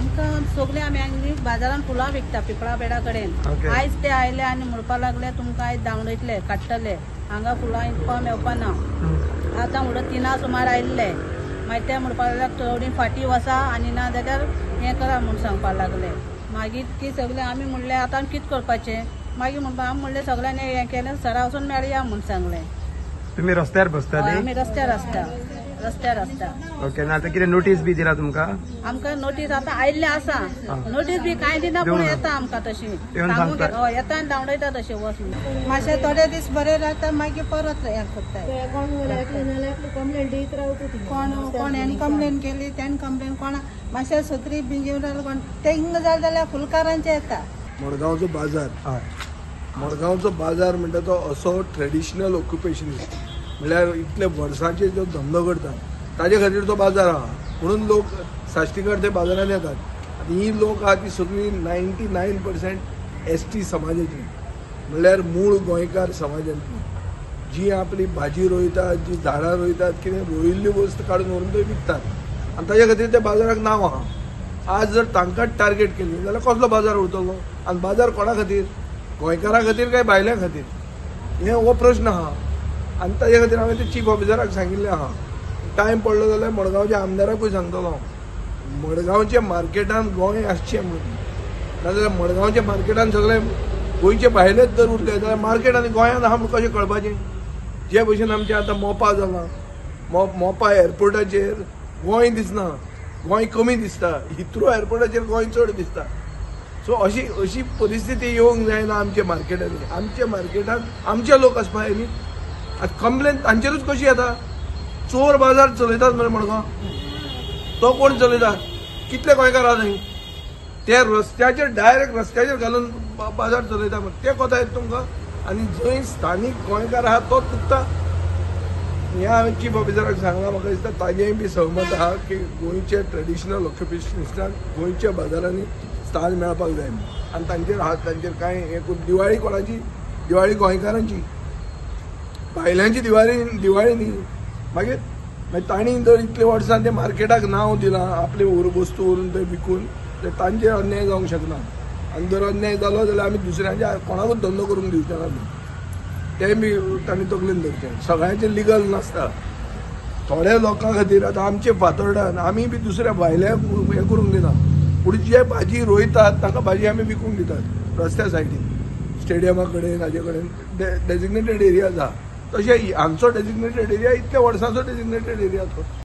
आमकां सगळे आमी हांगा बाजारान फुलां विकता पिपळा पेडा कडेन. आयज ते आयले आनी म्हणपाक लागले तुमकां आयज धांवडयतले काडटले, हांगा फुलां विकपाक मेळपा ना. आतां म्हणटा 3 सुमार आयिल्ले, मागीर ते म्हणपाक लागले थोडी फाटीं वसा आनी ना जाल्यार हें करा म्हूण सांगपाक लागले. मागीर ती सगळे आमी म्हणलें आतां आमी कितें करपाचें, मागीर म्हणपा आमी म्हणलें सगळ्यांनी हें केलें सरा वचून मेळया म्हूण सांगलें. तुमी रस्त्यार बसता? आमी रस्त्यार आसता, रस्त्यार आसता. ओके, ना आतां कितें नोटीस बी दिला तुमकां? आमकां नोटीस आतां आयिल्लें आसा, नोटीस बी कांय दिना पूण येता आमकां तशी सांगून येता आनी धांवडयता तशें वच. मातशे थोडे दीस बरे रावता मागीर परत हें करता. कोण कोण हें कंप्लेन केली तेणें कंप्लेन कोणा मातशें सत्री बी घेवन रावले कोण ते हिंग जालें जाल्यार फुलकारांचे येता. मडगांवचो बाजार, मडगांवचो बाजार म्हणटा तो असो ट्रेडिशनल ऑक्युपेशनिस्ट म्हणल्यार इतले वर्सांचे जो धंदो करता ताजे खातीर तो बाजार आहा म्हणून लोक साश्टीकर ते बाजारान येतात. आनी ही लोक आहा ती सगळी 99% ST समाजाची, म्हणल्यार मूळ गोंयकार समाजांतली, जी आपली भाजी रोयतात, जी झाडां रोयतात, कितें रोयिल्ली वस्त काडून व्हरून थंय विकतात आनी ताजे खातीर त्या बाजाराक नांव आहा. आज जर तांकांच टार्गेट केली जाल्यार कसलो बाजार उरतलो आनी बाजार कोणा खातीर, गोंयकारां खातीर काय भायल्यां खातीर, हे हो प्रश्न आहा. आनी ताजे खातीर हांवें ते चीफ ऑफिसराक सांगिल्लें आहा, टायम पडलो जाल्यार मडगांवच्या आमदाराकूय सांगतलो मडगांवच्या मार्केटान गोंय आसचें म्हणून, नाजाल्यार मडगांवच्या मार्केटान सगळे गोंयचे भायलेच जर उरले जाल्यार मार्केट आनी गोंयान आहा म्हणून कशें कळपाचें. जे भशेन आमचें आतां मोपा जालां, मोपा एअरपोर्टाचेर गोंय दिसना, गोंय कमी दिसता, हिथ्रो एअरपोर्टाचेर गोंय चड दिसता. सो अशी अशी परिस्थिती येवंक जायना आमच्या मार्केटांनी. आमच्या मार्केटान आमचे लोक आसपा जाय न्ही. आतां कंप्लेन तांचेरूच कशी येता, चोर बाजार चलयतात मरे मडगांव, तो कोण चलयता, कितले गोंयकार आहा थंय, ते रस्त्याचेर डायरेक्ट रस्त्याचेर घालून बाजार चलयता मरे, ते कोता येता तुमकां. आनी जंय स्थानीक गोंयकार आहा तोच चुकता. हें हांवें चीफ ऑफिसराक सांगलां, म्हाका दिसता ताजेंय बी सहमत आहा की गोंयचे ट्रेडिशनल ऑक्युपेशनिस्टांक गोंयच्या बाजारांनी स्थान मेळपाक जाय आनी तांचेर हात तांचेर कांय हें करून. दिवाळी कोणाची, दिवाळी गोंयकारांची, भायल्यांची दिवाळी दिवाळी न्ही. मागीर मागीर तांणी जर इतले वर्सां ते मार्केटाक नांव दिलां आपले वस्तू व्हरून थंय विकून, जाल्यार तांचेर अन्याय जावंक शकना. आनी जर अन्याय जालो जाल्यार आमी दुसऱ्यांच्या कोणाकूच धंदो करूंक दिवचे ना, तें बी तांणी तकलेन धरचें. सगळ्यांचें लिगल नासता, थोड्या लोकां खातीर आतां आमचे फातोर्डान आमी बी दुसऱ्या भायल्यांक हें करूंक दिना, पूण जे भाजी रोयतात तांकां भाजी आमी विकूंक दितात रस्त्या सायडीन, स्टेडियमा कडेन हाजे कडेन डेजिग्नेटेड एरिया आसा. तशें आमचो डेजिग्नेटेड एरिया इतल्या वर्सांचो डेजिग्नेटेड एरिया तो.